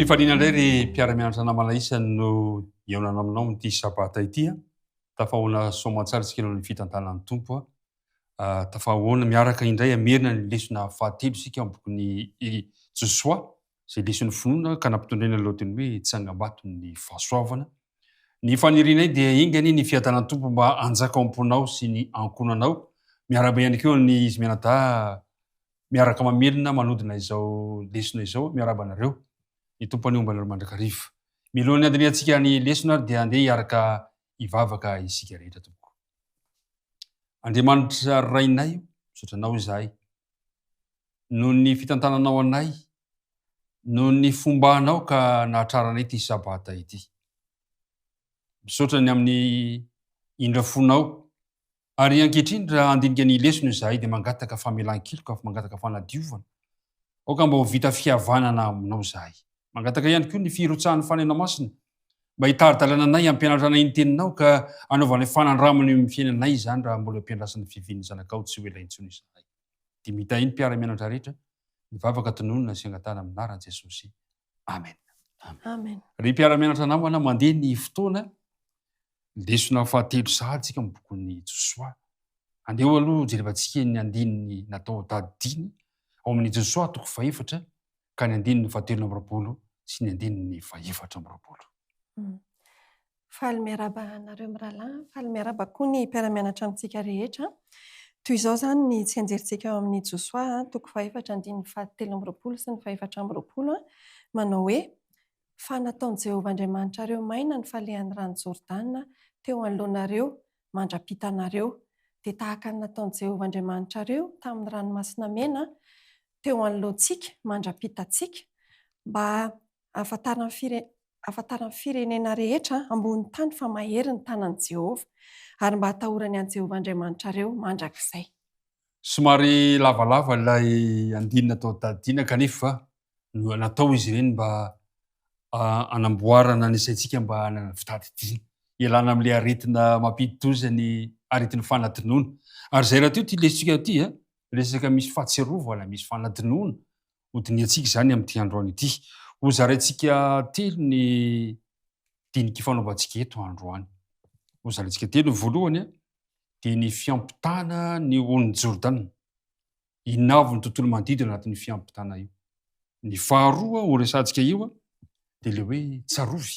Am-pifaliana indray ry mpiara-mianatra namana isany no hihaonana aminao amin'ity sabata ity. Tafahoana soamantsara isika noho ny fitantanan'ny Tompo. Tafahoana miaraka indray hamerina ny lesona fahatelo isika amin'ny bokin'i Josoa, izay leson'ny finoana ka nampitondraina ny lohateny hoe Tsangambaton'ny fahasoavana. Ny fanirianay dia enga anie ny fiadanan'ny Tompo mba hanjaka ao am-ponao sy ny ankohonanao. Miarahaba ihany koa ny izy mianadahy miaraka mamelona manodina izao lesona izao. Miarahaba anareo. Ny Tompo anie homba anareo mandrakariva. Mialohan'ny handinihantsika ny lesona ary dia andeha hiaraka hivavaka isika rehetra tompoko. Andriamanitra Rainay o, misaotra Anao izahay noho ny fitantananao anay, noho ny fombanao ka nahatraranay ity Sabata ity. Misaotra ny amin'ny indra fonao Ary ankehitriny raha handinika ny lesona izahay dia mangataka famelan-keloka, mangataka fanadiovana. Aoka mba ho vita fihavanana aminao izahay. Mangataka ihany koa ny firotsahan'ny Fanahinao Masina mba hitari-dalana anay, hampianatra anay ny Teninao ka hanaovanay fanandramana eo amin'ny fiainanay izany raha mbola eo am-piandrasana ny fiavian'ny Zanakao tsy ho ela intsony izahay. Dia mitahy ny mpiara-mianatra rehetra, ny vavaka tononina sy angatahana amin'ny anaran'i Jesosy. Amen. Amen. Ry mpiara-mianatra namana, mandeha ny fotoana, Lesona fahatelo sahady isika amin'ny bokin'i Josoa. Andeha aloha hojerevantsika ny andininy natao tadidiana ao amin'ny Josoa toko fahefatra ka ny andininy fahatelo amby 20 sy ny andininy faha-24. Faly miarahaba anareo mirahalahy, faly miarahaba koa ny mpiara-mianatra amintsika rehetra. Toy izao izany ny tsianjerintsika ao amin'ny Josoa toko fahefatra andininy fahatelo amby 20 sy ny faha-24 manao hoe, Fa nataon'i Jehovah Andriamanitrareo maina ny falehan'ny rano Jordana teo anoloanareo mandra-pitanareo, dia tahaka ny nataon'i Jehovah Andriamanitrareo tamin'ny Ranomasina Mena teo anoloantsika mandra-pitantsika, mba hahafantaran'ny firenena rehetra ambonin'ny tany fa mahery ny tanan'i Jehovah, ary mba hatahorany an'i Jehovah Andriamanitrareo mandrakizay. Somary lavalava ilay andininy natao tadidiana kanefa no natao izy ireny mba hanamboarana ny saintsika mba hanana fitadidiana, hialana amin'ilay aretina mampidi-doza ny aretin'ny fanadinoana. Ary izay rahateo ity lesotsika ity, resaka misy fahatsiarovana, misy fanadinoana, hodinihantsika izany amin'ity androany ity. Hozaraintsika telo ny dinika ifanaovantsika eto androany. Hozaraintsika telo, ny voalohany dia ny fiampitana ny onin'i Jordana. Inona avy ny tontolo manodidina anatin'io fiampitana io? Ny faharoa ho resahantsika io dia ilay hoe tsarovy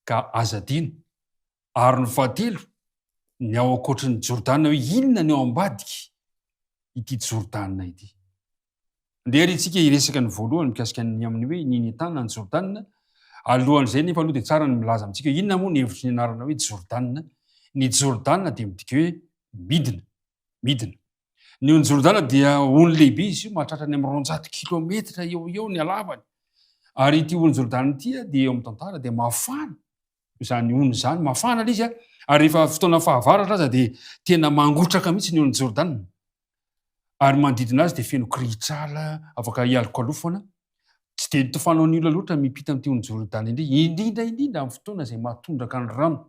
ka aza adino. Ary ny fahatelo, ny ao ankoatry ny Jordana hoe inona ny ao ambadiky ity Jordana ity. Andeha ary isika hiresaka ny voalohany mikasika ny amin'ny hoe ny nitana ny Jordana. Alohan'izay nefa aloha dia tsara ny milaza amintsika hoe inona moa ny hevitry ny anarana hoe Jordana. Ny Jordana dia midika hoe midina, midina. Ny ony Jordana dia ony lehibe izy io, mahatratra any amin'ny 200 kilometatra eo ho eo ny halavany. Ary ity ony Jordana ity dia eo amin'ny tantara dia mafana izany ony izany, mafana ilay izy ary rehefa fotoana fahavaratra aza dia tena mangotraka mihitsy ny ony Jordana. Ary manodidina azy dia feno kirihitrala afaka hialokalofana. Tsy dia nitofanaon'ny olona loatra miampita amin'ity ony Jordana indray, indrindra indrindra amin'ny fotoana izay mahatondraka ny rano.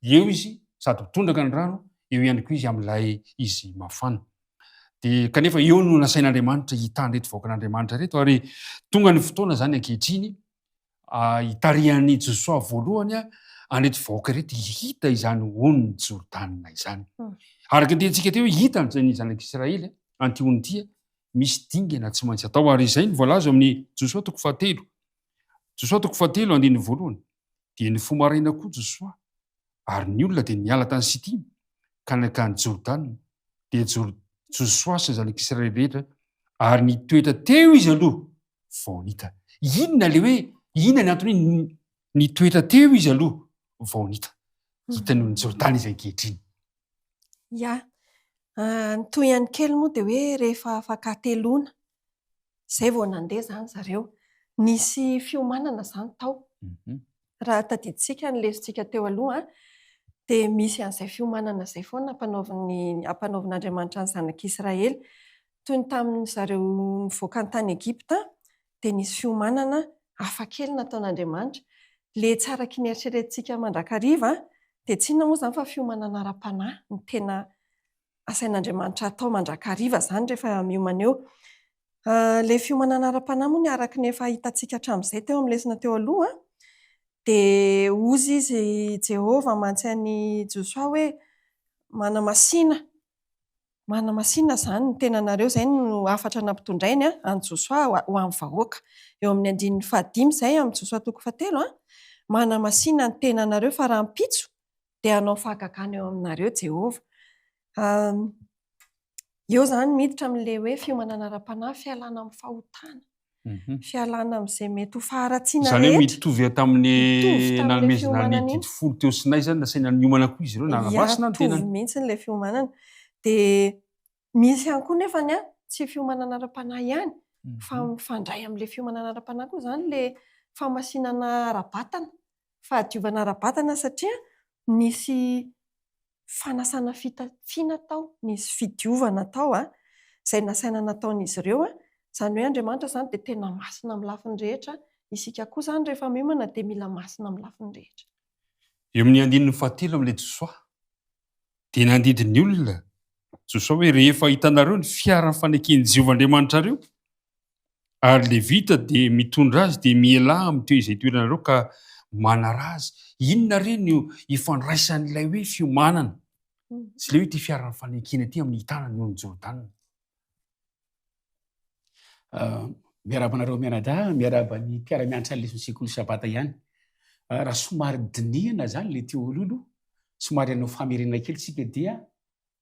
Eo izy sady mitondraka ny rano, eo ihany koa izy amin'ilay izy mafana. Dia kanefa eo no nasain'Andriamanitra hitan'ireto vahoakan'Andriamanitra ireto ary tonga ny fotoana izany ankehitriny hitarihan'i Josoa voalohany an'ireto vahoaka ireto hita izany onin'i Jordana izany. Hmm. Araka ny tenintsika teo hoe hita ny zanak'Israely an'ity ony ity misy dingana tsy maintsy atao ary izay no voalaza amin'ny Josoa toko fahatelo. Josoa toko fahatelo andininy voalohany. Dia nifoha maraina koa Josoa, ary ny olona dia niala tany Sitima ka nankany Jordana, dia Josoa sy ny zanak'Israely rehetra, ary nitoetra teo izy aloha vao nita. Inona ilay hoe, inona ny antony hoe nitoetra teo izy aloha vao nita? Hitany ony Jordana izy ankehitriny. Ya, ny tohiny kely moa dia hoe rehefa afaka hateloana Izay vao nandeha izany zareo. Nisy fiomanana izany tao. Raha tadidintsika ny lesontsika teo aloha dia misy an'izay fiomanana izay foana ampanaovin'ny ampanaovin'Andriamanitra ny zanak'Israely. Toy ny tamin'ny zareo nivoaka ny tany Egypta dia nisy fiomanana hafakely nataon'Andriamanitra. Ilay tsy araky ny eritreretintsika mandrakariva dia tsy inona moa izany fa fiomanana ara-panahy no tena asain'Andriamanitra atao mandrakariva izany rehefa miomana eo. Ilay fiomanana ara-panahy moa ny araka ny efa hitantsika hatramin'izay teo amin'ny lesona teo aloha dia hozy izy Jehovah mantsy an'i Josoa hoe manamasina, manamasina izany ny tenanareo, izay no hafatra nampitondrainy an'i Josoa ho an'ny vahoaka. Eo amin'ny andininy fahadimy izay amin'ny Josoa toko fahatelo, manamasina ny tenanareo fa rahampitso dia hanao fahagagana eo aminareo Jehovah. Eo izany miditra amin'ilay hoe fiomanana ara-panahy, fialana amin'ny fahotana, fialana amin'izay mety ho faharatsiana Izany hoe rehetra. mitovy tamin'ny Mitovy tamin'ilay nanomezana ny fiomanana iny. didy folo teo Sinay izany, nasaina niomana koa izy ireo, Ia, nanamasina ny mitovy tenany. mihitsy ilay fiomanana. Dia misy ihany koa nefa ny tsy fiomanana ara-panahy ihany, fa mifandray amin'ilay fiomanana ara-panahy koa izany ilay fahamasinana ara-batana, fahadiovana ara-batana satria nisy fanasana fitafiana tao, nisy fidiovana tao izay nasaina nataon'izy ireo. Izany hoe Andriamanitra izany dia tena masina amin'ny lafiny rehetra. Isika koa izany rehefa miomana dia mila masina amin'ny lafiny rehetra. Eo amin'ny andininy fahatelo amin'ilay Josoa, dia nandidy ny olona Josoa hoe, Rehefa hitanareo ny fiaran'ny faneken'i Jehovah Andriamanitrareo, Ary Levita dia mitondra azy dia mialà amin'ny toe izay toeranareo ka manaraha azy. Inona re no ifandraisan'ilay hoe fiomanana sy ilay hoe ity fiaran'ny fanekena ity amin'ny hitana ny onin'i Jordana? Miarahaba anareo mianadahy, miarahaba ny mpiara-mianatra ny leson'ny sekoly sabata ihany. Raha somary dinihana izany ilay teo aloha aloha, somary hanao famerenana kely tsika dia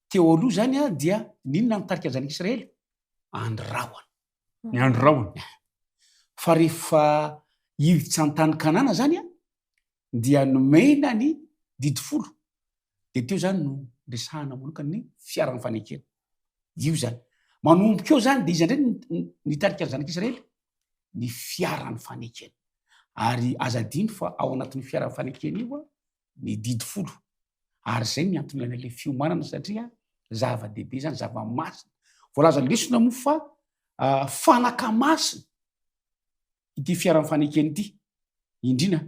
Teo aloha izany dia n'inona nitarika ny zanak'Israely? Andry rahona. Ny andry rahona. Fa rehefa hiditra an-tany Kanana izany dia nomena ny didy folo. Dia teo izany no resahana manokana ny fiaran'ny fanekena. Io izany. Manomboka eo izany dia iza indray nitarika ny zanak'Israely? Ny fiaran'ny fanekena. Ary aza adino fa ao anatin'io fiaran'ny fanekena io ny didy folo. Ary izay ny antony ilaina ilay fiomanana satria zava-dehibe izany, zava-masina. Voalazan'ny lesona moa fa ah, fanaka masina ity fiaran'ny fanekena ity, indrina.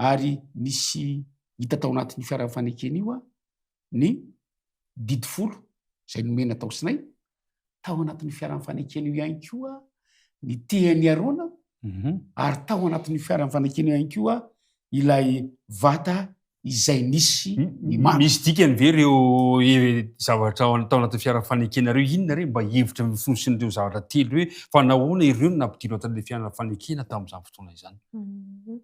Ary nisy hita tao anatin'io fiaran'ny fanekena io ah, ny didy folo izay nomena tao Sinay, tao anatin'io fiaran'ny fanekena io ihany koa ny tehan'i Arona, mhm. ary tao anatin'io fiaran'ny fanekena io ihany koa ilay vata izay nisy ny mana. Misy dikany ve ireo zavatra ao tao anatin'ny fiaran'ny fanekena ireo? Inona re mba hevitra mifonosin'ireo zavatra telo hoe fa nahoana ireo no nampidirina tao anatin'ilay fiaran'ny fanekena tamin'izany fotoana izany? Mhm.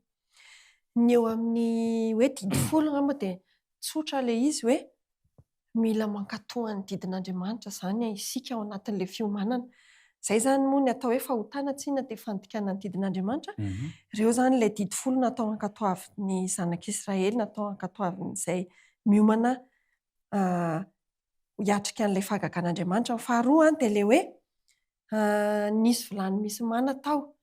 Ny eo amin'ny hoe didy folo angamba dia Tsotra ilay izy hoe mila mankatò an'ny didin'Andriamanitra izany isika ao anatin'ilay fiomanana. Izay izany moa ny atao hoe fahotana tsinona dia fandikana ny didin'Andriamanitra. Ireo izany ilay didy folo natao hankatoavin'ny zanak'Israely, natao hankatoavin'izay miomana hiatrika an'ilay fahagagan'Andriamanitra. Ny faharoa dia ilay hoe nisy vilany misy mana tao.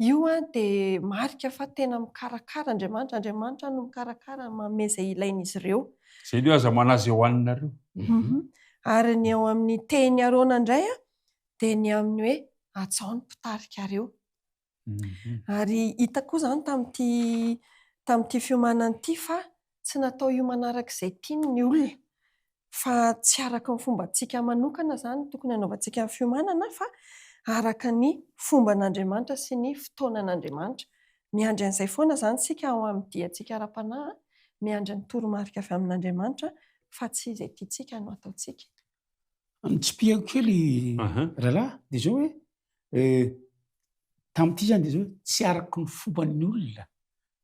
Io dia marika fa tena mikarakara Andriamanitra, Andriamanitra no mikarakara manome izay ilain'izy ireo. Izay aloha aza manahy izay hohaninareo. Ary ny ao amin'ny tehin'i Arona indray dia ny amin'ny hoe hajao ny mpitarikareo. Ary hita koa izany tamin'ity tamin'ity fiomanana ity fa tsy natao hiomana araka izay tiany ny olona fa tsy araka ny fombantsika manokana izany no tokony hanaovantsika ny fiomanana fa araka ny fomban'Andriamanitra sy ny fotoanan'Andriamanitra. Miandry an'izay foana izany isika ao amin'ny diantsika ara-panahy, miandry ny toromarika avy amin'Andriamanitra fa tsy izay tiantsika no ataontsika. Ny tsipihako kely rahalahy dia izao hoe tamin'ity izany dia izao hoe tsy araka ny fomban'ny olona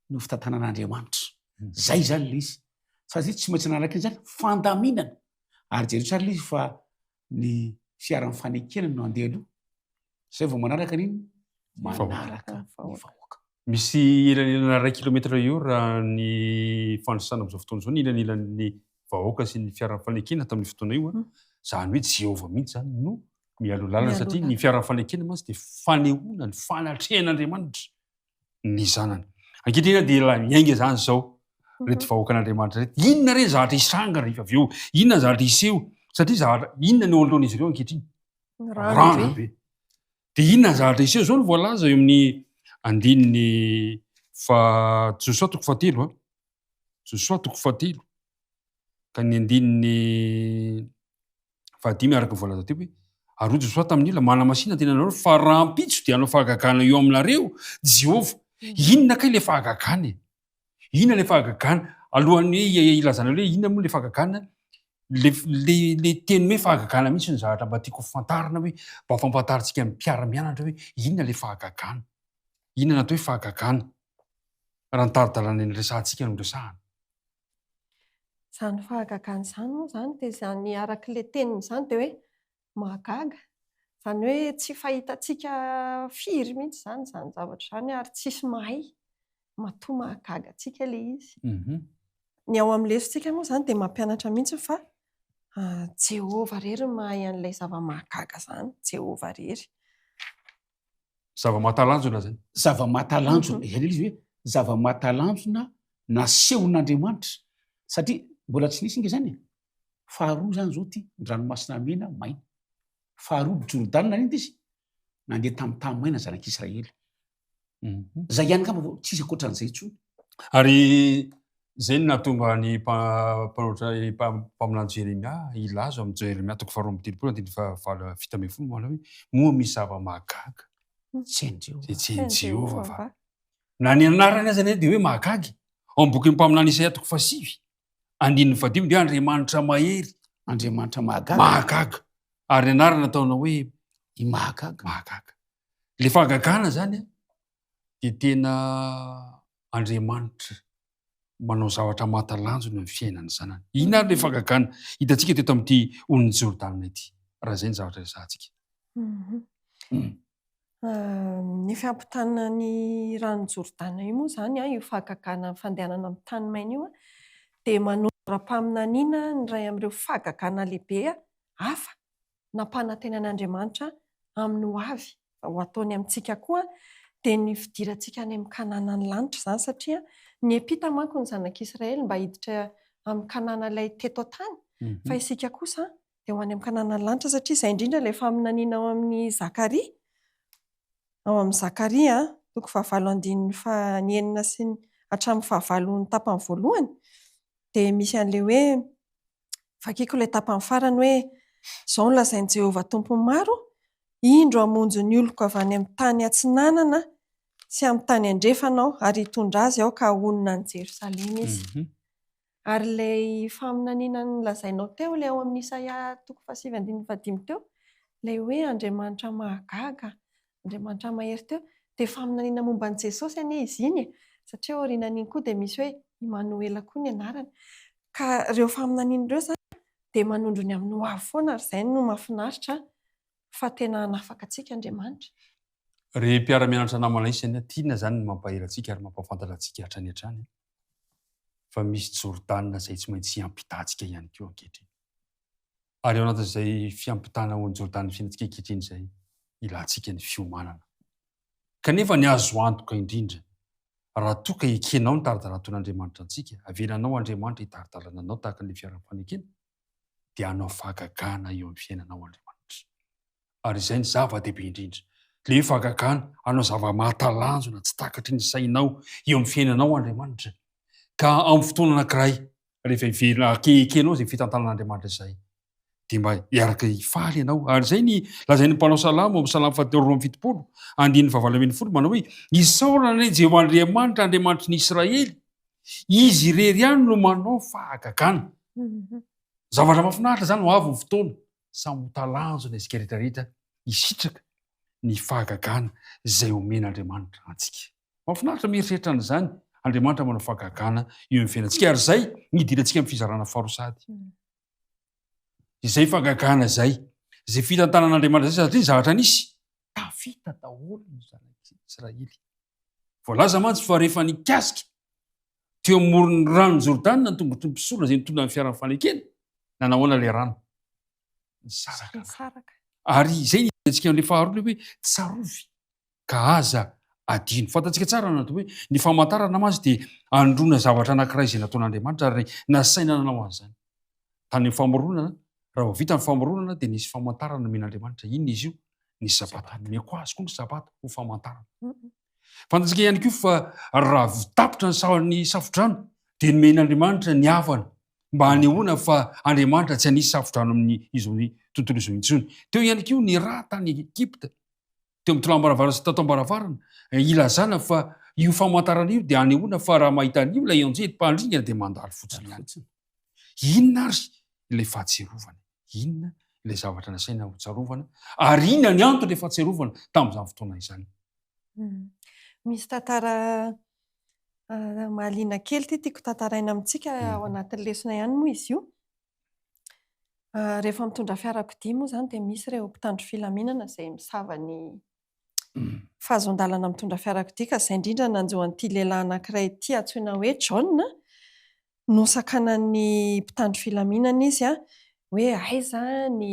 no fitantanan'Andriamanitra. Zay izany ilay izy. Satria tsy maintsy nanaraka an'izany fandaminana. Ary jereo tsara ilay izy fa ny fiaran'ny fanekena no andeha aloha. Zay vao manaraka ny inona? Manaraka ny vahoaka. Misy elanelana iray kilometatra eo raha ny fandrosoana amin'izao fotoana izao ny elanelan'ny vahoaka sy ny fiaran'ny fanekena tamin'io fotoana io. Izany hoe Jehovah mihitsy izany no mialoha lalana satria ny fiaran'ny fanekena mantsy dia fanehoana ny fanatrehan'Andriamanitra ny zanany. Ankehitriny dia miainga izany izao ireto vahoakan'Andriamanitra ireto. Inona re ny zavatra hitranga rehefa avy eo? Inona ny zavatra hiseho? Satria zavatra inona no eo anoloan'izy ireo ankehitriny? Rano be. Dia inona ny zavatra hiseho? Izao no voalaza eo amin'ny andininy fa Josoa toko fahatelo a. Josoa toko fahatelo ka ny andininy fahadimy araka ny voalaza teo hoe. Ary hoy Josoa tamin'ny olona, Manamasìna ny tenanareo, fa rahampitso dia hanao fahagagana eo aminareo Jehovah. Inona kay ilay fahagagana e? Inona ilay fahagagana? Alohan'ny hoe hilazana hoe inona moa ilay fahagagana, le le le teny hoe fahagagana mihitsy no zavatra mba tiako ho fantarina hoe mba fampafantarintsika ny mpiara-mianatra hoe inona ilay fahagagana? Inona no atao hoe fahagagana? Raha ny tari-dalana niresahantsika no resahana. Izany fahagagana izany moa izany dia izany araka ilay teniny izany dia hoe mahagaga. Izany hoe tsy fahitantsika firy mihitsy izany izany zavatra izany ary tsisy mahay matoa mahagaga antsika ilay izy. Ny ao amin'ny lesontsika moa izany dia mampianatra mihitsy fa Jehovah irery no mahay an'ilay zava-mahagaga izany, Jehovah irery. Zava-mahatalanjona izany. Zava-mahatalanjona, izay ilay izy hoe zava-mahatalanjona nasehon'Andriamanitra satria mbola tsy nisy ange izany e. Faharoa izany izao ity, ny ranomasina mena maina. Faharoa, Jordana naninona izy? Nandeha tamin'ny tany maina zanak'Israely. Zay ihany angamba vao tsisy ankoatran'izay intsony. Ary izay no nahatonga ny mpanoratra mpaminany Jeremia hilaza ao amin'ny Jeremia toko faharoa amby telopolo andininy fahavalo 17 manao hoe moa misy zava-mahagaga Tsy hain'i Jehovah. izay tsy hain'i Jehovah va? Na ny anarany aza anie dia hoe mahagaga. Ao amin'ny bokin'ny mpaminany Isaia toko fahasivy andininy fahadimy dia Andriamanitra mahery. Andriamanitra mahagaga. Mahagaga. Ary ny anarana ataonao hoe I mahagaga. Mahagaga. Le fahagagana zany dia tena Andriamanitra manao zavatra mahatalanjona ny fiainan'ny zanany. Inona ary le fahagagana hitantsika teto amin'ity onin'i Jordana ity, raha izay ny zavatra resahantsika? Ny fampitana ny ranon'i Jordana io moa izany, io fahagagana fandehanana amin'ny tany maina io, dia manondro ara-paminaniana ny iray amin'ireo fahagagana lehibe hafa nampanantenain'Andriamanitra amin'ny ho avy, ho ataony amintsika koa, dia ny fidirantsika any amin'ny Kananan'ny lanitra izany, satria niampita manko ny zanak'Israely mba hiditra amin'ny Kanana ilay teto an-tany, fa isika kosa dia ho any amin'ny Kananan'ny lanitra, satria izay indrindra ilay faminaniana ao amin'ny Zakaria, ao amin'ny Zakaria, toko fahavalo andininy fahenina sy hatramin'ny fahavalo ny tapany voalohany, dia misy an'ilay hoe Vakiko ilay tapany farany hoe, Izao no lazain'i Jehovah Tompon'ny maro, 'Indro hamonjy ny oloko avy any amin'ny tany atsinanana sy amin'ny tany andrefana aho, ary hitondra azy aho ka honina any Jerosalema izy. Ary ilay faminaniana nolazainao teo, ilay ao amin'ny Isaia toko fahasivy andininy fahadimy teo, ilay hoe Andriamanitra mahagaga, Andriamanitra mahery teo, dia faminaniana momba an'i Jesosy anie izy iny e! Satria aorianan'iny koa dia misy hoe Imanoela koa ny anarany. Ka ireo faminaniana ireo izany dia manondro ny amin'ny ho avy foana ary izay no mahafinaritra fa tena hanafaka antsika Andriamanitra. Ry mpiara-mianatra namana isany a, tiana izany ny mampahery antsika ary mampahafantatra antsika hatrany hatrany fa misy Jordana izay tsy maintsy hiampitantsika ihany koa ankehitriny. Ary ao anatin'izay fiampitana ao Jordana fiainantsika ankehitriny izay, ilantsika ny fiomanana. Kanefa ny azo antoka indrindra, raha toa ka ekenao ny tari-dalan-ton'Andriamanitra antsika, avelanao Andriamanitra hitari-dalana anao tahaka ny fiaram-panekena, dia hanao fahagagana eo amin'ny fiainanao Andriamanitra. Ary izay ny zava-dehibe indrindra. Ilay hoe fahagagana, hanao zava-mahatalanjona tsy takatry ny sainao eo amin'ny fiainanao Andriamanitra. Ka amin'ny fotoana anankiray, rehefa hiverina ekenao izay fitantanan'Andriamanitra izay, dia mba hiaraka hifaly ianao. Ary izay ny lazain'ny mpanao salamo ao amin'ny salamo fahatelo 72, andininy fahavalo ambin'ny folo, manao hoe, Isaorana anie Jehovah Andriamanitra, Andriamanitry ny Israely, Izy irery ihany no manao fahagagana. Zavatra mahafinaritra izany, ho avy ny fotoana, samy ho talanjona isika rehetra rehetra hisitraka ny fahagagana izay omen'Andriamanitra antsika. Mahafinaritra mieritreritra an'izany, Andriamanitra manao fahagagana eo amin'ny fiainantsika, ary izay ny hidirantsika amin'ny fizarana faharoa sahady. Izay fahagagana izay, izay fitantanan'Andriamanitra izay, satria ny zavatra nisy, tafita daholo ny zanak'Israely. Voalaza mantsy fa rehefa nikasika teo amoron'ny ranon'i Jordana ny tongotry ny mpisorona izay nitondra ny fiaran'ny fanekena, nanahoana ilay rano? Nisaraka. Nisaraka. Ary izay ny hitantsika amin'ilay faharoa ilay hoe tsarovy ka aza adino. Fantatsika tsara ny atao hoe ny famantarana mantsy dia anondroana zavatra anankiray izay nataon'Andriamanitra ary nasaina nanao an'izany. Tany amin'ny famoronana, raha vao vita ny famoronana dia nisy famantarana nomen'Andriamanitra. Inona izy io? Ny Sabata. Nomeko azy koa ny Sabata ho famantarana. Fantatsika ihany koa fa raha tapitra ny safodrano dia nomen'Andriamanitra ny havana. Mba hanehoana fa Andriamanitra tsy hanisy safodrano amin'ny izao tontolo izao intsony. Teo ihany koa ny ra tany Egypta, teo amin'ny tolam-baravarana sy tataom-baravarana, ilazana fa io famantarana io dia hanehoana fa raha mahita an'io ilay anjely mpandringana dia mandalo fotsiny ihany. Inona ary ilay fahatsiarovana? Inona ilay zavatra nasaina hotsarovana? Ary inona ny anton'ilay fahatsiarovana tamin'izany fotoana izany? Misy tantara mahaliana kely ity tiako tantaraina amintsika ao anatin'ny lesona ihany moa izy io. Rehefa mitondra fiarakodia moa izany dia misy ireo mpitandro filaminana izay misava ny fahazoan-dalana mitondra fiarakodia ka izay indrindra nanjo an'ity lehilahy anankiray ity antsoina hoe John. Nosakanan'ny mpitandro filaminana izy hoe aiza ny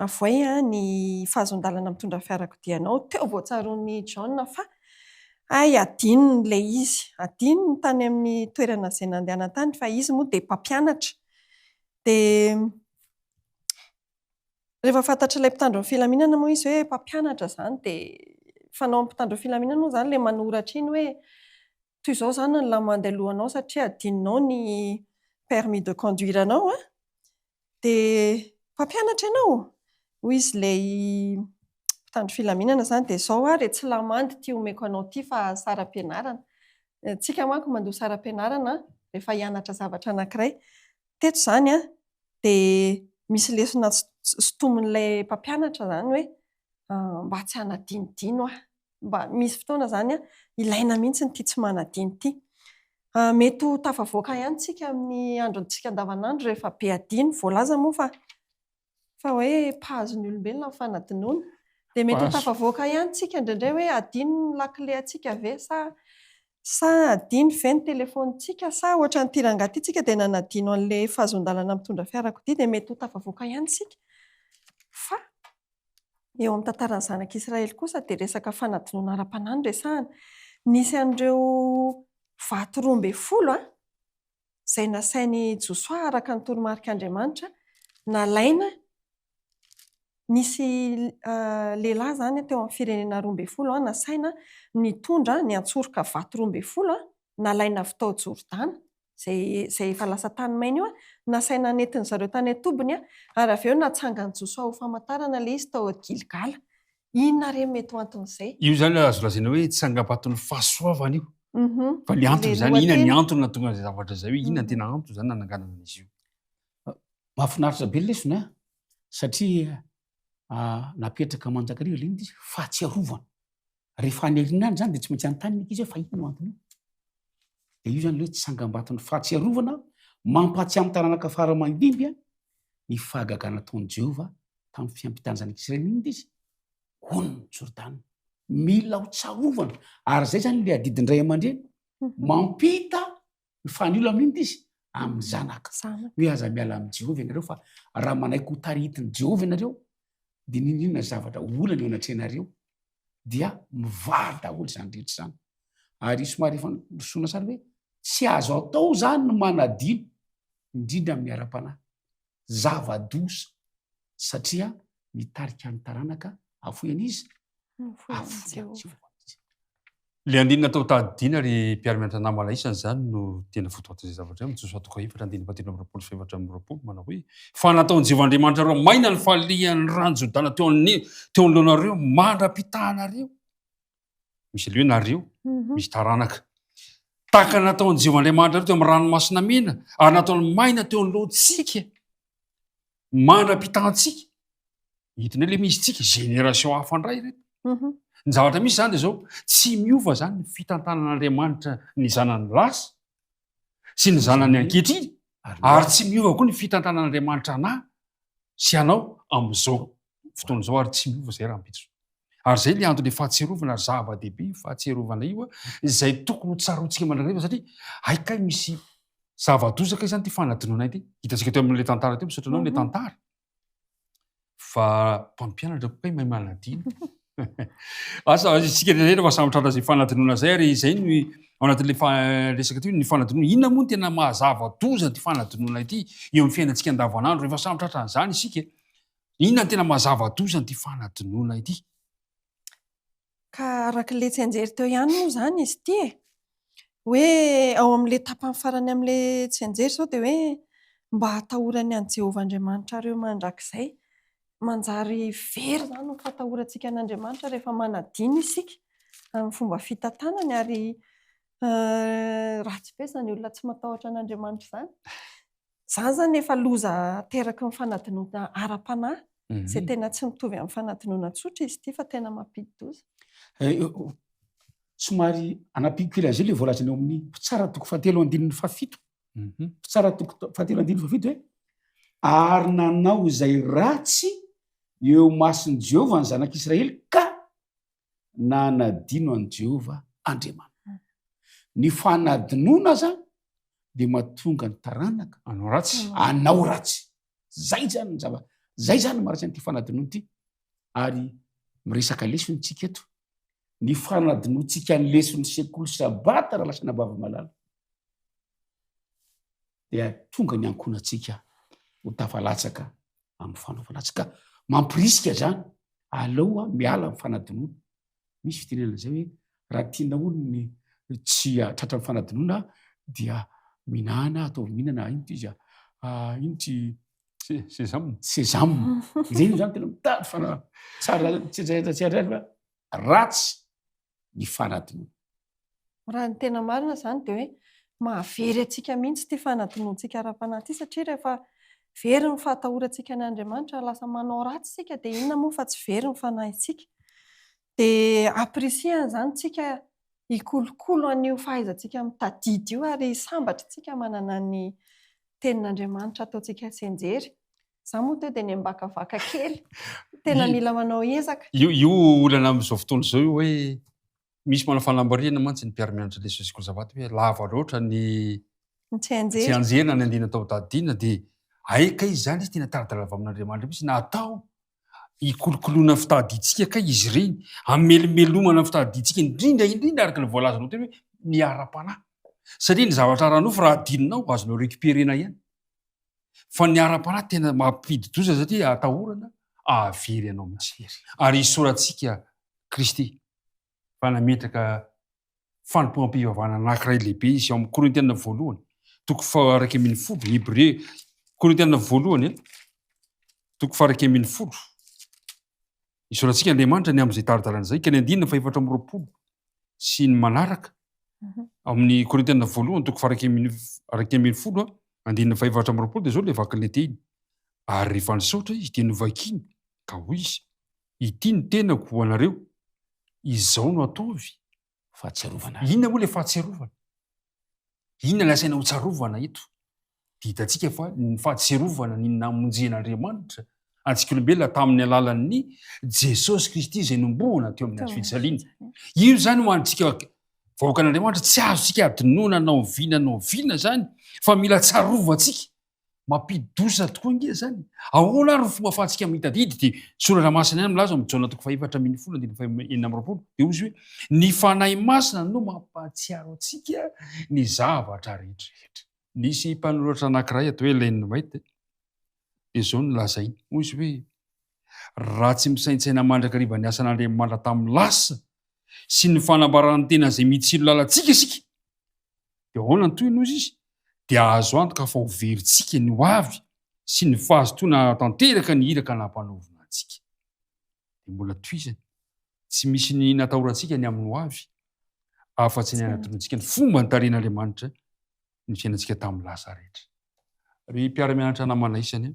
avoay ny fahazoan-dalana mitondra fiarakodia anao. Teo vao tsaroan'i John fa hay adinony ilay izy. Adinony tany amin'ny toerana izay nandehanany tany fa izy moa dia mpampianatra. Dia rehefa fantatr'ilay mpitandro ny filaminana moa izy hoe mpampianatra izany dia fanaon'ny mpitandro ny filaminana moa izany ilay manoratra iny hoe toy izao izany ny lamandy alohanao satria adinonao ny permis de conduire anao an! Dia mpampianatra ianao? Hoy izy ilay mpitandro filaminana izany, dia izao ary e, tsy lamandy ity omeko anao ity fa saram-pianarana. Tsika manko mandoa saram-pianarana rehefa hianatra zavatra anankiray. Teto izany an, dia misy lesona sintomin'ilay mpampianatra izany hoe mba tsy hanadinodino aho. Mba misy fotoana izany ilaina mihitsy ity tsy manadino ity. Mety ho tafavoaka ihany tsika amin'ny androntsika andavanandro rehefa be adino. Voalaza moa fa fa hoe mpahazo ny olombelona ny fanadinoana. Dia mety ho tafavoaka ihany tsika indraindray hoe adino ny lakile antsika ve sa sa adino ve ny telefaonintsika sa ohatran'ity rangahy ity tsika dia nanadino an'ilay fahazoan-dalana mitondra fiarakodia dia mety ho tafavoaka ihany isika. Fa Eo amin'ny tantaran'ny zanak'Israely kosa dia resaka fanadinoana ara-panahy no resahana. Nisy an'ireo vato 12 izay nasain'i Josoa araka ny toromarik'Andriamanitra nalaina. Nisy lehilahy izany teo amin'ny firenena 12 nasaina nitondra niantsoroka vato 12 nalaina avy tao Jordana. izay izay efa lasa tany maina io, nasaina nentin-dry zareo tany an-tobiny ary avy eo natsangan'i Josoa ho famantarana ilay izy tao Gilgala. Inona re no mety ho anton'izay? Io izany azo lazaina hoe tsangambaton'ny fahasoavana io. Fa ny antony izany, inona ny antony nahatonga an'izay zavatra izay hoe inona ny tena antony izany nananganana an'izy io? Mahafinaritra be ny lesona an, satria napetraka mandrakariva ilay izy fahatsiarovana. Rehefa any aoriana any izany dia tsy maintsy anontany ny ankizy hoe fa inona no anton'io? Dia io izany ilay hoe tsangambaton'ny fahatsiarovana mampahatsiahy amin'ny taranaka fara aman-dimby ny fahagagana nataon'i Jehovah tamin'ny fiampitany zanak'Israely inona izy? Onin'i Jordana. Mila ho tsarovana. Ary izay izany ilay adidin-dray aman-dreny mampita ny fanilo amin'inona izy? Amin'ny zanaka. Hoe aza miala amin'i Jehovah ianareo fa raha manaiky ho tarihin'i Jehovah ianareo dia n'inon'inona zavatra olana eo anatrehanareo dia mivaly daholo izany rehetra izany. Ary somary efa norosoana sary hoe tsy azo atao izany ny manadino, indrindra amin'ny ara-panahy. Zava-doza satria mitarika ny taranaka hafoy an'iza? Hafoy an'i Jehovah. Ilay andininy natao tadidiana ry mpiara-mianatra namana isany izany no tena votoatin'izay zavatra izay, Josoa toko efatra andininy fahatelo amby roapolo sy 24 manao hoe, Fa nataon'i Jehovah Andriamanitrareo maina ny falehan'ny rano Jordana teo amin'ny teo anoloanareo mandra-pitahanareo. Misy ilay hoe nareo, misy taranaka. Tahaka ny nataon'i Jehovah Andriamanitrareo teo amin'ny ranomasina mena ary nataony maina teo anoloantsika mandra-pitahantsika. Hitanao ilay misy tsika, génération hafa indray ireto. Ny zavatra misy izany dia izao, tsy miova izany ny fitantanan'Andriamanitra ny zanany lasa sy ny zanany ankehitriny, ary tsy miova koa ny fitantanan'Andriamanitra anà sy anao amin'izao fotoana izao, ary tsy miova izay rahampitso. Ary izay ilay anton'ilay fahatsiarovana, ary zava-dehibe io fahatsiarovana io, izay tokony ho tsaroantsika mandrakariva, satria hay kay misy zava-doza kay izany ity fanadinoana ity. Hitantsika teo amin'ilay tantara teo, misaotra anao ilay tantara. Fa mpampianatra koa kay mahay manadino. Asa isika rehetra fa samy tratra izay fanadinoana izay ary izay no ao anatin'ilay fa- resaka teo ny fanadinoana. Inona moa no tena mahazava-doza ity fanadinoana ity eo amin'ny fiainantsika andavanandro rehefa samy tratran'izany isika? Inona no tena mahazava-doza an'ity fanadinoana ity? Ka araka ilay tsianjery teo ihany moa izany izy ity e. Hoe ao amin'ilay tapany farany amin'ilay tsianjery izao dia hoe mba hatahorany an'i Jehovah Andriamanitrareo mandrakizay. Manjary very izany ny fatahorantsika an'Andriamanitra rehefa manadino isika amin'ny fomba fitantanany ary ratsy be izany olona tsy matahotra an'Andriamanitra izany. Izany izany efa loza ateraky ny fanadinoana ara-panahy, izay tena tsy mitovy amin'ny fanadinoana tsotra izy ity fa tena mampidi-doza. Somary anampiako kely an'izay ilay voalazany ao amin'ny Mpitsara toko fahatelo andininy fahafito. Mpitsara toko fahatelo andininy fahafito hoe ary nanao izay ratsy eo imason'i Jehovah ny zanak'Israely ka nanadino an'i Jehovah Andriamaniny. Ny fanadinoana aza dia mahatonga ny taranaka Hanao ratsy. hanao ratsy. Zay zany ny zava, zay zany ny maharatsy an'ity fanadinoana ity. Ary miresaka lesona isika eto. Ny fanadinoantsika ny leson'ny sekoly sabata raha lasa anabavy malala dia tonga ny ankohonantsika ho tafalatsaka amin'ny fanaovana azy. Ka mampirisika zany, aleo miala amin'ny fanadinoana. Misy fitenenana izay hoe raha tianao ny tsy tratran'ny fanadinoana dia mihinana, ataovy mihinana, ino ty izy a, ino ty Sésame. Sésame. Izay io zany tena mitady fana tsara tsy tsy fa ratsy ny fanadinoana. Raha ny tena marina izany dia hoe mahavery antsika mihitsy ity fanadinoantsika ara-panahy ity satria rehefa very ny fahatahorantsika an'Andriamanitra, lasa manao ratsy isika dia inona moa fa tsy very ny fanahintsika. Dia ampirisihana izany isika hikolokolo an'io fahaizantsika mitadidy io ary sambatra isika manana ny tenin'Andriamanitra ataontsika tsianjery. Izaho moa teo dia niambakavaka kely, tena mila manao ezaka. Io io olana amin'izao fotoana izao io hoe Misy manao fanambarihana mantsy ny mpiara-mianatra lesona sekoly sabata hoe lava loatra ny Ny tsianjery. tsianjery na ny andiana atao tadidiana dia hay kay izany izy tena tari-dalana avy amin'Andriamanitra mihitsy na atao hikolokoloana ny fitadidiantsika kay izy ireny, hamelombelomana ny fitadidiantsika indrindra indrindra araka ny voalazanao teo hoe ny ara-panahy. Satria ny zavatra ara-nofo raha adinonao azonao récupérer-na ihany. Fa ny ara-panahy tena mampidi-doza satria atahorana hahavery anao mihitsy. Ary isaorantsika Kristy fa nametraka fanompoam-pivavahana anankiray lehibe izy ao amin'ny Korintiana voalohany, toko faha-11, Hebre, Korintiana voalohany, toko faha-11. Isaorantsika Andriamanitra ny amin'izay tari-dalana izay, ka ny andininy faha-24 sy ny manaraka, mhm. amin'ny Korintiana voalohany, toko faha-11, andininy faha-24, dia izao ilay vakin'ilay teny. Ary rehefa nisaotra izy, dia novakiny, ka hoy izy, Ity ny tenako ho anareo, izao no ataovy. Fahatsiarovana ahy. Inona moa ilay fahatsiarovana? Inona ilay asaina hotsarovana eto? Dia hitantsika fa ny fahatsiarovana ny namonjen'Andriamanitra antsika olombelona tamin'ny alalan'ny Jesosy Kristy izay nombohana teo amin'ny hazo fijaliana. Io izany ho antsika vahoakan'Andriamanitra tsy azontsika adinoina na oviana na oviana izany fa mila tsarovantsika Mampidi-doza tokoa ange izany. Ahoana ary ny fomba ahafahantsika mitadidy? Dia soratra masina ihany milaza ao amin'ny Jaona toko fahefatra ambinifolo andininy faha-26 dia hoy izy hoe ny Fanahy Masina no mampahatsiaro antsika ny zavatra rehetra. Nisy mpanoratra anankiray atao hoe Ellen White dia izao no lazainy. Hoy izy hoe raha tsy misaintsaina mandrakariva ny asan'Andriamanitra tamin'ny lasa sy ny fanambaran'ny tena izay mitsilo lalantsika isika Dia ahoana ny tohiny hozy izy? Dia azo antoka fa ho verintsika ny ho avy sy ny fahazotoana hanatanteraka ny iraka nampanaovina antsika. Dia mbola tohizany, tsy misy ny natahorantsika ny amin'ny ho avy, afa-tsy ny hanadinoantsika ny fomba nitarihan'Andriamanitra ny fiainantsika tamin'ny lasa rehetra. Ry mpiara-mianatra namana isany,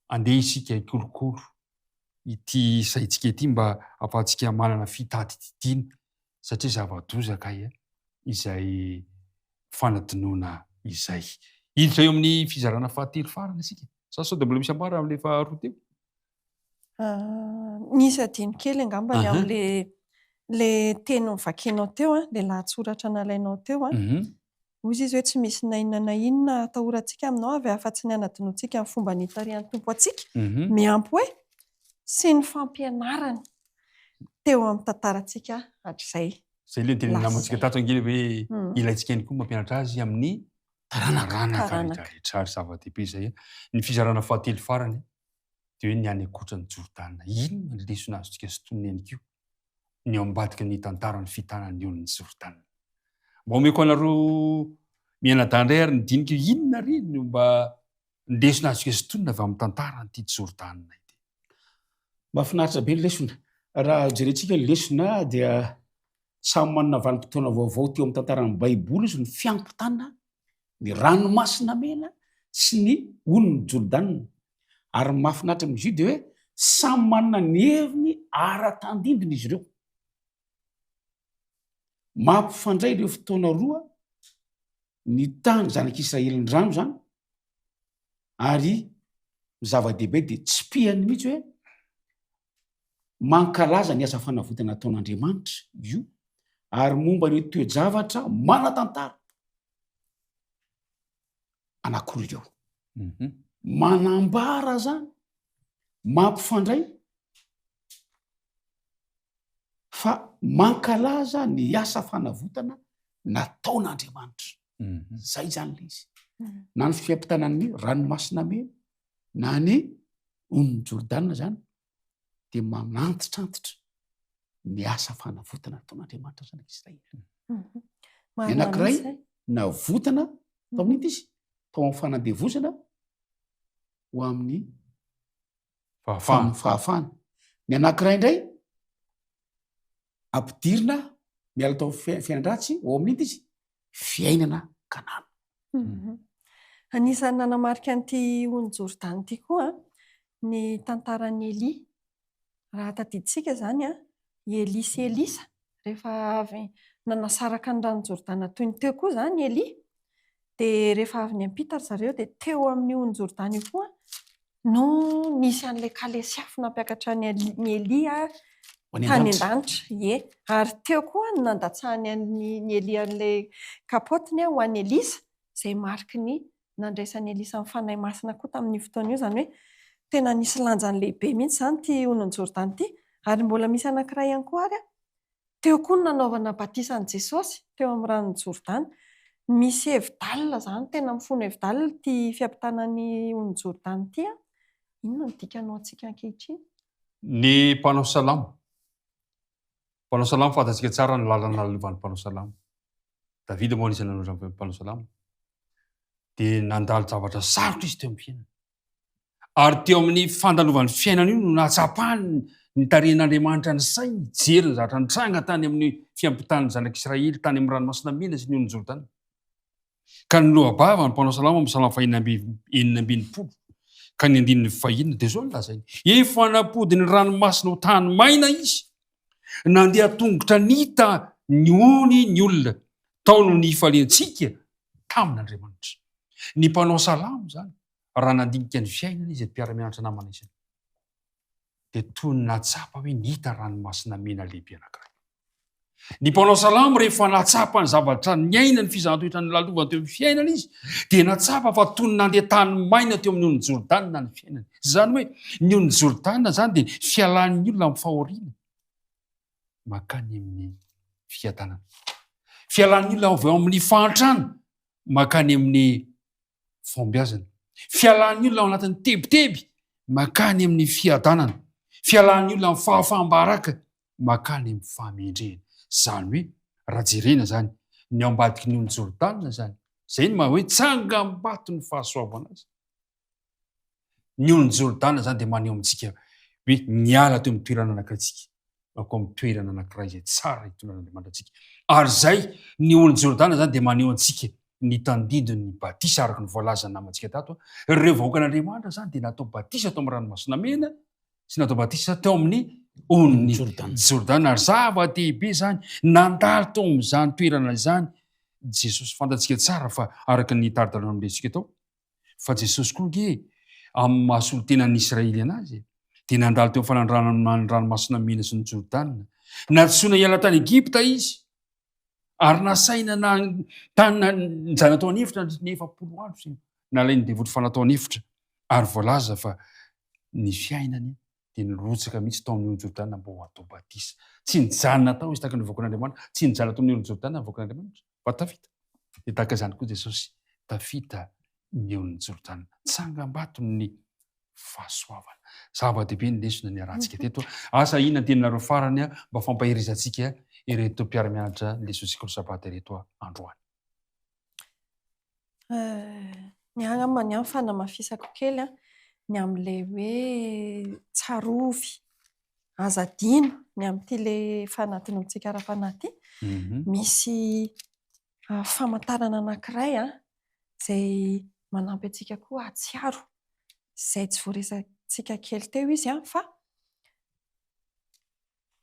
andeha isika hikolokolo ity saintsika ity mba hahafahantsika manana fitadidiana satria zava-doza kay izay fanadinoana izay. Hiditra eo amin'ny fizarana fahatelo farany isika. Sa sao dia mbola misy ambara amin'ilay faharoa teo? Nisy adino kely angamba ny amin'ilay ilay teny novakianao teo, ilay lahatsoratra nalainao teo. Hoy izy hoe tsy misy na inona na inona atahorantsika aminao avy afa-tsy ny hanadinoantsika ny fomba nitarihan'ny Tompo antsika, miampy hoe sy ny fampianarany teo amin'ny tantarantsika hatrizay. Izay ilay nitenenin'ny namantsika tato ange hoe ilaintsika ihany koa ny mampianatra azy amin'ny taranaka rehetra rehetra ary zava-dehibe izay. Ny fizarana fahatelo farany dia hoe ny any ankoatran'i Jordana. Inona ny lesona azontsika sintonina ihany koa ny ao ambadiky ny tantaran'ny fitanan'ny olon'i Jordana? Mba omeko anareo mianadahy indray ary ny dinika inona re no mba lesona azontsika sintonina avy amin'ny tantaran'ity Jordana ity. Mahafinaritra be ny lesona. Raha jerentsika ny lesona dia samy manana vanim-potoana vaovao teo amin'ny tantaran'ny Baiboly izy ny fiampitana ny ranomasina mena sy ny onin'i Jordana. Ary ny mahafinaritra amin'izy io dia hoe samy manana ny heviny ara-tandindona izy ireo. Mampifandray ireo fotoana roa ny tany zanak'Israely ny rano izany ary ny zava-dehibe dia tsipihany mihitsy hoe mankalaza ny asa fanavotana ataon'Andriamanitra io ary momba ireo toe-javatra manan-tantara anankiroa ireo. Mhm. Manambara zany, mampifandray fa mankalaza ny asa fanavotana nataon'Andriamanitra. Mhm. Zay zany le izy. Mhm. Na ny fiampitana ny ranomasina mena na ny onin'i Jordana zany dia manantitrantitra ny asa fanavotana nataon'Andriamanitra ny zanak'Israely. Mhm. Ny anankiray navotana tao amin'inona izy? Tao amin'ny fanandevozana ho amin'ny Fahafahana. fahafahana. Ny anankiray indray ampidirina miala tao amin'ny fiainan-dratsy ho ao amin'inona izy? Fiainana kanana. Mhm. Anisan'ny nanamarika an'ity ony Jordana ity koa ny tantaran'i Elia. Raha tadidintsika izany, i Elia sy Elisa, rehefa avy nanasaraka ny ranon'i Jordana toy ny teo koa izany i Elia, dia rehefa avy niampita ry zareo dia teo amin'io ony Jordana io koa no nisy an'ilay kalesy afo nampiakatra an'i Elia tany an-danitra. Ie. Ary teo koa no nandatsahany an'i Elia an'ilay kapaotiny ho an'i Elisa, izay mariky ny nandraisan'i Elisa ny Fanahy Masina koa tamin'io fotoana io, izany hoe tena nisy lanjany lehibe mihitsy izany ity onin'i Jordana ity. Ary mbola misy anankiray ihany koa ary, teo koa no nanaovana batisa an'i Jesosy, teo amin'ny ranon'i Jordana. Misy hevi-dalina izany, tena mifono hevi-dalina ity fiampitana ny onin'i Jordana ity. Inona no dikany ho antsika ankehitriny? Ny mpanao salamo. Mpanao salamo fantatsika tsara ny lalana nalovan'ny mpanao salamo. Davida moa anisan'ny nanoratra ny mpanao salamo. Dia nandalo zavatra sarotra izy teo amin'ny fiainany. Ary teo amin'ny fandalovan'ny fiainana io no nahatsapany ny tarihin'Andriamanitra ny sainy hijery ny zavatra nitranga tany amin'ny fiampitan'ny zanak'Israely tany amin'ny ranomasina mena sy ny onin'i Jordana. Ka ny loa-bava ny mpanao salamo amin'ny salamo fahenina amby 66 ka ny andininy fahenina dia izao no lazainy, efa nampody ny ranomasina ho tany maina izy, nandeha tongotra nita ny ony ny olona, tao no nifaliantsika tamin'Andriamanitra. Ny mpanao salamo izany, raha nandinika ny fiainany izy, mpiara-mianatra namana izy, dia toy ny nahatsapa hoe nita ranomasina mena lehibe anankiray. Ny mpanao salamo rehefa nahatsapa ny zavatra niainany, fizahan-toetra nolalovany teo amin'ny fiainana izy, dia nahatsapa fa toy ny nandeha tany maina teo amin'ny onin'i Jordana ny fiainany. Izany hoe ny onin'i Jordana izany dia fialan'ny olona amin'ny fahoriana mankany amin'ny fiadanana. Fialan'ny olona avy ao amin'ny fahantrana mankany amin'ny fahombiazana. Fialan'ny olona ao anatin'ny tebiteby mankany amin'ny fiadanana. Fialan'ny olona amin'ny fahafaham-baraka mankany amin'ny fahamendrehana. Izany hoe raha jerena izany ny ao ambadiky ny ony Jordana izany, izay no maha hoe tsangambato ny fahasoavana azy. Ny onin'i Jordana izany dia maneho amintsika hoe niala teo amin'ny toerana anankiray isika mankao amin'ny toerana anankiray izay tsara hitondran'Andriamanitra antsika. Ary izay ny onin'i Jordana izany dia maneho antsika ny tandindon'ny batisa araka ny voalazan'ny namantsika tato. Ireo vahoakan'Andriamanitra izany dia natao batisa tao amin'ny ranomasina mena sy natao batisa teo amin'ny onin'i Jordana. Ary zava-dehibe izany, nandalo tao amin'izany toerana izany Jesosy. Fantatsika tsara fa araka ny tari-dalana nomentsika tao, Fa Jesosy koa ange amin'ny maha solontenan'ny Israely anazy dia nandalo teo amin'ny fanandramana ny ranomasina mena sy ny Jordana. Nantsoina hiala tany Egypta izy ary nasaina na tany nijanona tao an'efitra nandritra ny 40 andro sy nalain'ny devoly fanahy tao an'efitra ary voalaza fa ny fiainany dia nirotsaka mihitsy tao amin'ny ony Jordana mba ho atao batisa. Tsy nijanona tao izy tahaka ny vahoakan'Andriamanitra, tsy nijanona tao amin'ny ony Jordana ny vahoakan'Andriamanitra fa tafita. Dia tahaka izany koa Jesosy, tafita ny onin'i Jordana. Tsangambaton'ny. fahasoavana. Zava-dehibe ny lesona niarahantsika teto. Asa inona ny teninareo farany mba fampaherezantsika ireto mpiara-mianatra ny leson'ny sekoly sabata ireto androany. Ny ahy angamba ny ahy ny fanamafisako kely ny amin'ilay hoe tsarovy, aza adino ny amin'ity ilay fanadinoantsika ara-panahy ity. Misy famantarana anankiray izay manampy antsika koa hahatsiaro izay tsy voaresatsika kely teo izy fa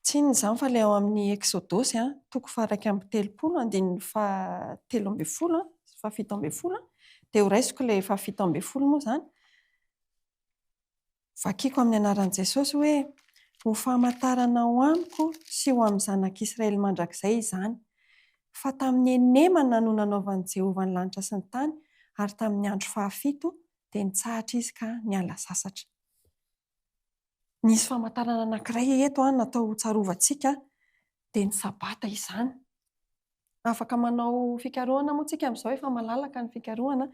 tsy inona izany fa ilay ao amin'ny Eksodosy toko faha-31 andininy faha-13 sy faha-17 dia horaisiko ilay faha-17 moa izany. Vakiko amin'ny anaran'i Jesosy hoe, Ho famantarana ho amiko sy ho amin'ny zanak'Israely mandrakizay izany, fa tamin'ny henemana no nanaovan'i Jehovah ny lanitra sy ny tany, ary tamin'ny andro fahafito dia nitsahatra izy ka niala sasatra. Nisy famantarana anankiray eto natao hotsarovantsika, dia ny Sabata izany. Afaka manao fikarohana moa tsika amin'izao, efa malalaka ny fikarohana.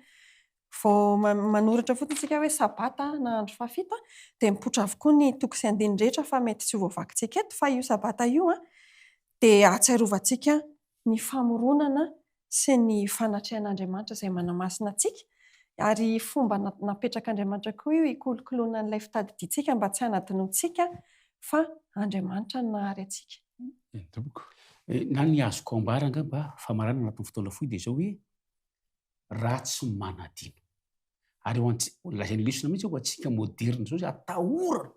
Vao manoratra fotsiny tsika hoe sabata na andro fahafito dia mipoitra avokoa ny toko sy andininy rehetra fa mety tsy ho voavakintsika eto fa io sabata io dia ahatsiarovantsika ny famoronana sy ny fanatrehan'Andriamanitra izay manamasina antsika ary fomba napetrak'Andriamanitra koa io hikolokoloana an'ilay fitadidiantsika mba tsy hanadinoantsika fa Andriamanitra no nahary antsika. Eny tompoko. Na ny azoko ambara angamba famaranana anatin'ny fotoana fohy dia izao hoe raha tsy manadino. Ary ho antsika, lazain'ny lesona mihitsy hoe ho antsika moderina izao izay atahorana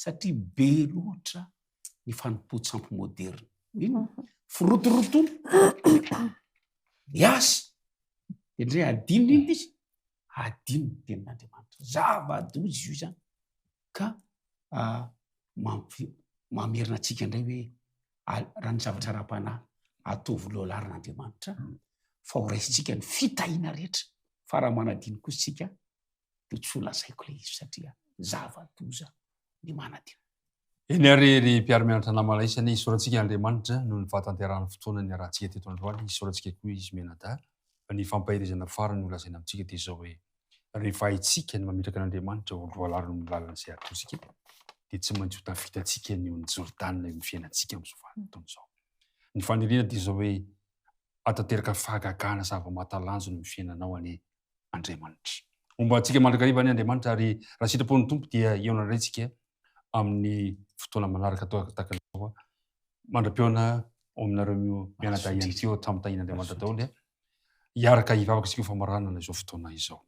satria be loatra ny fanompoan-tsampy moderina. Inona? Firotorotoana, ny asa, dia indray adino inona izy? Adino ny tenin'Andriamanitra. Zava-doza izy io izany. Ka mampi- mamerina antsika indray hoe raha ny zavatra ara-panahy, ataovy lohalarana Andriamanitra fa ho raisintsika ny fitahiana rehetra, fa raha manadino kosa isika dia tsy ho lazaiko ilay izy satria zava-doza ny manadino. Eny ary ry mpiara-mianatra namana isany, isaorantsika Andriamanitra noho ny fahatanterahan'ny fotoana niarahantsika teto androany, isaorantsika koa izy mianadahy fa ny fampaherezana farany ho lazaina amintsika dia izao hoe, rehefa haintsika ny mametraka an'Andriamanitra ho lohalaron'ny amin'ny lalana izay ataontsika dia tsy maintsy ho tafitantsika ny ony Jordana eo amin'ny fiainantsika amin'izao vanim-potoana izao. Ny faniriana dia izao hoe hahatanteraka fahagagana zava-mahatalanjona eo amin'ny fiainanao anie Andriamanitra. Homba antsika mandrakariva anie Andriamanitra ary raha sitrapon'ny Tompo dia hihaona indray isika amin'ny fotoana manaraka tahaka izao. Mandra-pihaona ao aminareo mianadahy ihany koa hatramin'ny tahian'Andriamanitra daholo. Hiaraka hivavaka isika ho famaranana izao fotoana izao.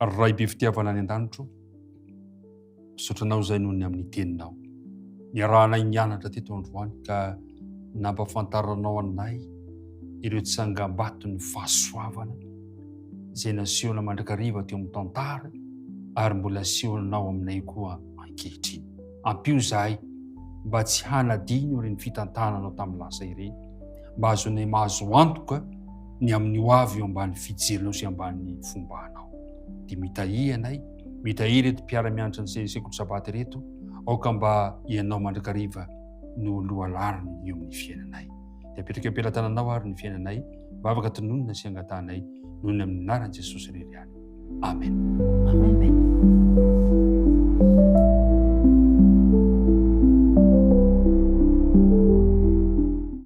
Ray be fitiavana any an-danitro, misaotra anao izay noho ny amin'ny teninao. Niarahanay nianatra teto androany ka nampafantaranao anay ireo tsangambaton'ny fahasoavana izay nasehonao mandrakariva teo amin'ny tantara ary mbola asehonao aminay koa ankehitriny. Ampio izahay mba tsy hanadino ireny fitantananao tamin'ny lasa ireny, mba hahazoanay mahazo antoka ny amin'ny ho avy eo ambany fijerinao sy ambany fombanao. Dia mitahia anay, mitahia ireto mpiara-mianatra ny sekoly sabata ireto, aoka mba ianao mandrakariva no lohalarana eo amin'ny fiainanay. Dia apetraka eo am-pelatananao ary ny fiainanay, vavaka tononina sy angatahanay noho ny amin'ny anaran'i Jesosy irery ihany. Amen. Amen.